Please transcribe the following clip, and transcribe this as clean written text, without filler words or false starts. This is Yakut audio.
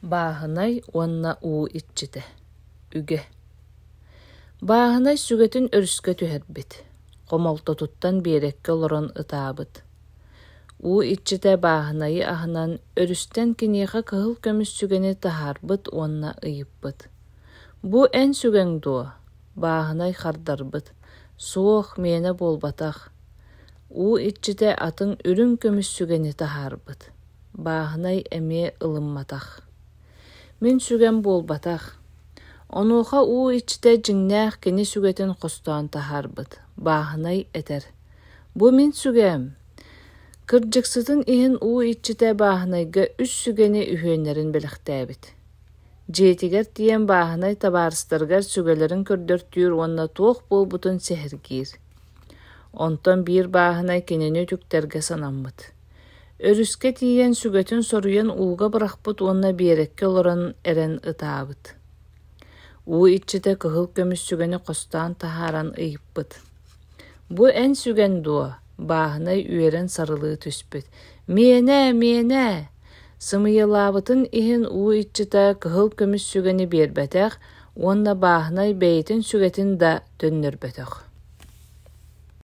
Бааһынай уонна уу иччитэ Үгэ Бааһынай сүгэтин өрүскэ түһэрбит, хомолтотуттан биэрэккэ олорон ытаабыт. Уу иччитэ бааһынайы аһынан өрүстэн киниэхэ кыһыл көмүс сүгэни таһаарбыт уонна ыйыппыт: «Бу эн сүгэҥ дуо?» Бааһынай хардарбыт: «Суох, миэнэ буолбатах». Уу иччитэ атын үрүҥ көмүс сүгэни таһаарбыт. Бааһынай эмиэ ылымматах. Мин сүгэм буолбатах. Онуоха уу иччитэ дьиҥнээх кини сүгэтин хостоон таһаарбыт. Бааһынай этэр: «Бу мин сүгэм». Кырдьыксытын иһин уу иччитэ бааһынайга үс сүгэни үһүөннэрин бэлэхтээбит. Дьиэтигэр тиийэн бааһынай табаарыстарыгар сүгэлэрин көрдөртүүр уонна туох буолбутун сэһэргиир. Онтон биир бааһынай кинини үтүктэргэ санаммыт. Өрүскэ тиийэн сүгэтин соруйан ууга бырахпыт уонна биэрэккэ олорон эрэн ытаабыт. Уу иччитэ кыһыл көмүс сүгэни хостоон таһааран ыйыппыт: «Бу эн сүгэн дуо?» Бааһынай үөрэн сарылыы түспүт: «Миэнэ, миэнэ!» Сымыйалаабытын иһин уу иччитэ кыһыл көмүс сүгэни биэрбэтэх уонна бааһынай бэйэтин сүгэтин да төннөрбөтөх.